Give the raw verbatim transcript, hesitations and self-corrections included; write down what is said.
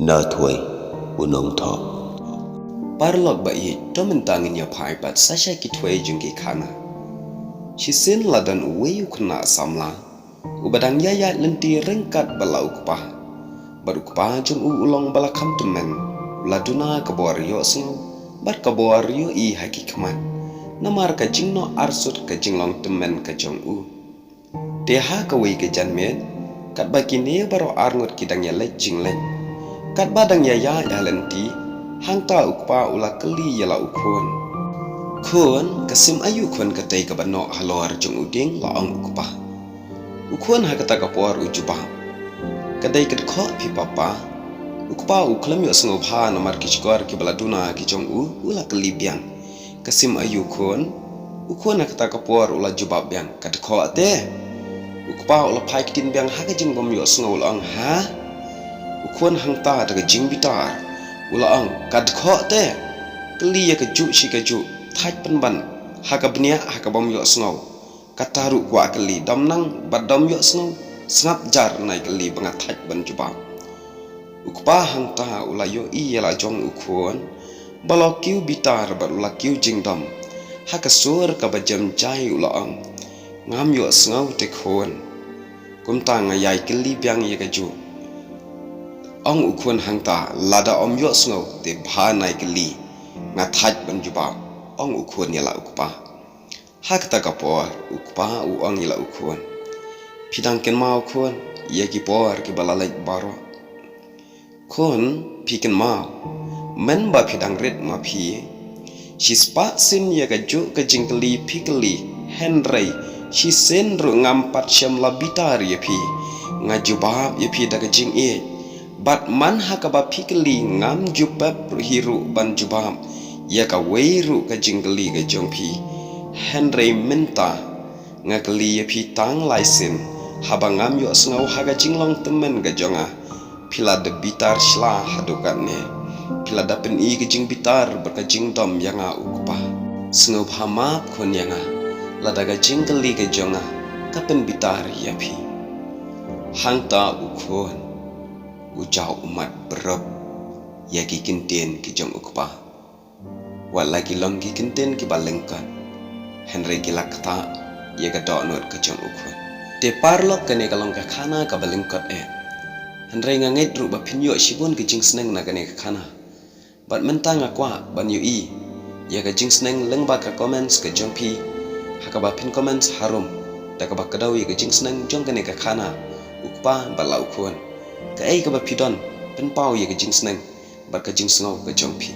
Na thwei u nongthoh. Paralok ba ïeit, to mynta ngin ïa phai pat sa sha ki thwei jong ki khana. Shisien la don uwei u khynnah samla uba dang ïaid lynti ryngkat bad la u kpa. Bad u kpa jong u u long ba la kham tymmen, u la duna ka bor ïohsngew bad ka bor ïohi ha ki khmat, namar ka jingnoh arsut ka jinglong tymmen ka jong u. Te ha kawei ka janmiet, katba kine baroh arngut ki dang ïaleit jingleit, katba dang ïaid ha lynti, hangta u kpa u la kylli ïa la u khun. Khun, ka sim aïu khun katei kaba noh halor jong u dieng, la ong u kpa. U khun ha kata ka por u jubab, ka dei ka dkhot phi papa. U kpa u khlem ïohsngew bha namar ki shkor kiba la duna ki jong u, u la kylli biang, ka sim aïu khun? U khun ha kata ka por u la jubab biang, ka dkhot te. U kpa u la phai ktien biang ha ka jingbym ïohsngew, u la ong, ha? U khun hangta da ka jingbitar u la ong, ka dkhot te. Kylli ïa kajuh shi kajuh, thait pynban, ha ka bniah ha kabym ïohsngew. Kata ruh kwah kylli, dom nang bad dom ïohsngew, sngap jar nai kylli ba nga thait ban jubab. U kpa hangta u la ïohi ïa la jong u khun ba la kiew bitar bad u la kiew jingdom. Ha ka sur kaba jem jai u la ong, ngam ïohsngew te khun. Kumta nga ïai kylli biang ïa kajuh. Ong u khun hangta, lada ym ïohsngew te bha nai kylli, nga thait ban jubab, ong u khun ïa la u kpa. Ha kata ka por u kpa u ong ïa la u khun, phi dang kynmaw khun ïa ki por kiba la leit baroh? Khun, phi kynmaw, mynba phi dang rit ma phi, shispah sien ïa kajuh ka jingkylli phi kylli, hynrei shisien ruh ngam pat shym la bitar ïa phi. Nga jubab ïa phi da ka jingïeit. Bad man ha kaba phi kylli ngam ju pep hi ruh ban jubab ïa kawei ruh ka jingkylli ka jong phi. Hynrei mynta nga kylli ïa phi tang lai sien, haba ngam ïohsngew ha ka jinglong tymmen ka jong nga. Phi la da bitar shla haduh katne. Phi la da pyni ka jingbitar bad ka jingdom ïa nga u kpa. Sngewbha map khun ïa nga lada ka jingkylli ka jong nga ka pynbitar ïa phi. Hangta u khun u jaw ummat bha ïa ki kyntien ki jong u kpa. Wat la ki long ki kyntien kiba lyngkot, hynrei ki la ktah ïa ka dohnud ka jong u khun. Te paralok, kane ka long ka khana kaba lyngkot eh. Hynrei nga ngeit ruh ba phin ïoh shibun ka jingsneng na kane ka khana. Bad mynta nga kwah ban ïohi ïa ka jingsneng lyngba ka comments ka jong phi, ha kaba phin comments harum da kaba kdew ïa ka jingsneng jong kane ka khana, u kpa bad la u khun. Kaei kaba phi don, pynpaw ïa ka jingsneng bad ka jingsngew ka jong phi.